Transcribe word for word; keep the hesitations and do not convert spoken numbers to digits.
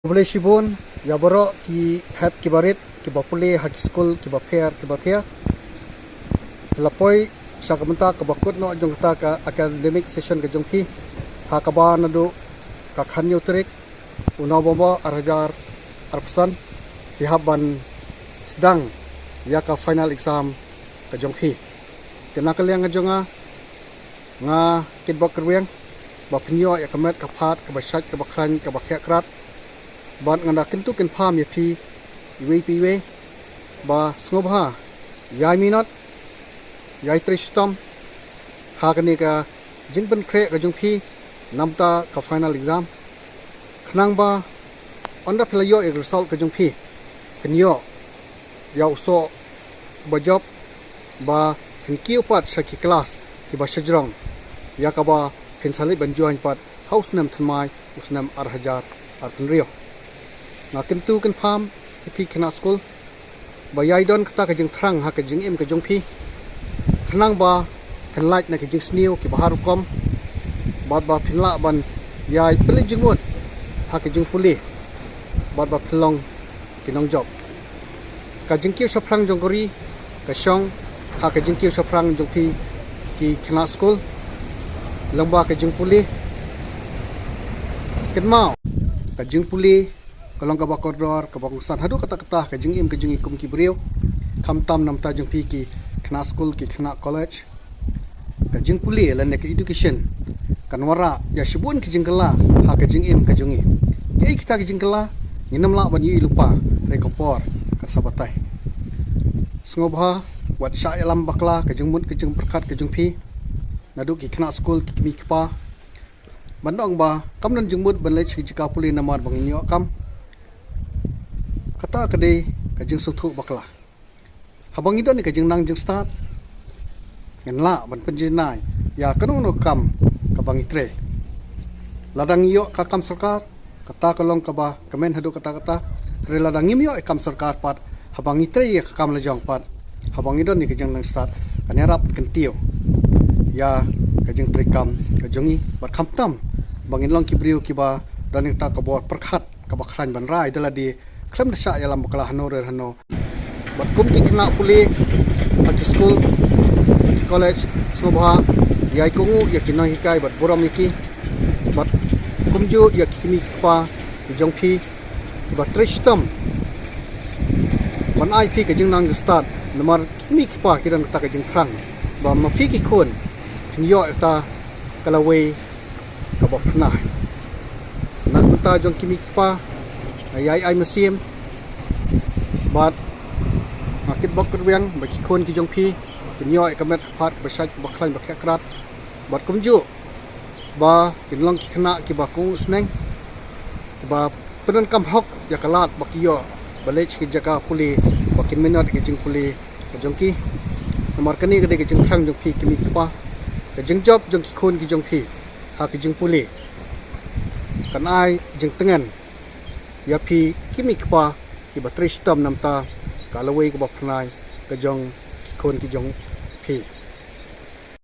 Khublei shibun ïa baroh ki hep ki barit ki ba pule ha ki skul ki ba pher ki ba pher. La poi sha ka bynta ka ba kut noh jong kata ka academic session ka jong phi, ha kaba naduh ka khathynñiew tarik u November ar hajar arphew san phi hap ban sdang ïa ka final exam ka jong phi. Te na ka liang ka jong nga, nga Kitbok Kyrwiang, ba pynïoh ïa ka met ka phad ka ba shait ka ba khlaiñ ka ba kheh krat. Bad nga da kyntu kynpham ïa phi iwei pa iwei ba sngewbha ïai minot, ïai trei shitom ha kane ka jingpynkhreh ka jong phi namta ka final exam, khnang ba ynda phi la ïoh ïa ka result ka jong phi, phin ïoh ïa u soh ba jop, ba phin kiew pat sha ki klas ki ba shajrong, ïa kaba phin sa leit ban join pat ha u snem thymmai, u snem ar hajar arphew hynriew. Nga kyntu kynpham ïa phi khynnah skul ba ïai don kata ka jingthrang ha ka jingim ka jong phi, khnang ba phin lait na ka jingsniew ki ba har rukom, bad ba phin lah ban ïai pynleit jingmut ha ka jingpule, bad ba phin long ki nongjop. Ka jingkiew shaphrang jong ka ri ka shong ha ka jingkiew shaphrang jong phi ki khynnah skul, lyngba ka jingpule. Kynmaw, ka jingpule ka long ka ba kordor ka ba kongsan haduh katta katta ka jingim ka jong ngi kum ki briew, khamtam namta jong phi ki khynnah skul ki khynnah college. Ka jingpule lane ka education kan wanrah ïa shibun ki jingkylla ha ka jingim ka jong ngi. Kiei kita ki jingkylla? Ngin ym lah ban ïohi lypa hynrei ka por kan sa batai. Sngewbha wat shah ïalam bakla ka jingmut ka jingpyrkhat ka jong phi, naduh ki khynnah skul ki kmie ki kpa, ban ong ba kam don jingmut ban leit sha ki jaka pule namar ba ngin ïoh kam. Kata ka dei ka jingsngewthuh bakla. Haba ngi don ïa ka jingnang jingstad, ngin lah ban pynjanai ïa kano kano ka kam kaba ngi trei. Lada ngi ïoh ka kam sorkar, kata ka long kaba kmen haduh katta katta. Hynrei lada ngim ïoh ïa ka kam sorkar pat, haba ngi trei ïa ka kam la jong pat, haba ngi don ïa ka jingnang stad, kan ïarap kyntiew ïa ka jingtrei kam ka jong ngi, bad khamtam ba ngin long ki briew ki ba don ïa kata ka bor pyrkhat ka ba khlaiñ ban rai da lade, khlem da shah ïalam bakla hano re hano. Bad kum ki khynnah pule ha ki skul, ki college, sngewbha ïai kohnguh ïa ki nonghikai bad burom ïa ki. Bad kumjuh ïa ki kmie ki kpa ki jong phi ki ba trei shitom ban ai phi ka jingnang jingstad, namar ki kmie ki kpa ki don kata ka jingthrang ba ma phi ki khun phin ïoh ïa kata ka lawei ka ba pynai. Na ka bynta jong ki kmie ki kpa, nga ïai ai mynsiem bad nga kitbok kitwiang ba ki khun ki jong phi kin ïoh ïa ka met ka phad ka ba shait ka ba khlaiñ ba kheh krat. Bad kumjuh ba kin long ki khynnah ki ba kohnguh sneng, ki ba pyndonkam hok ïa ka lad ba ki ïoh ba leit sha ki jaka pule, ba kin minot ïa ka jingpule ka jong ki. Namar kane ka dei ka jingthrang jong phi ki kmie ki kpa. Ka jingjop jong ki khun ki jong phi ha ka jingpule kan ai jingtngen ïa phi ki kmie ki kpa ki ba trei shitom namta ka lawei ka ba pynai ka jong ki khun ki jong phi.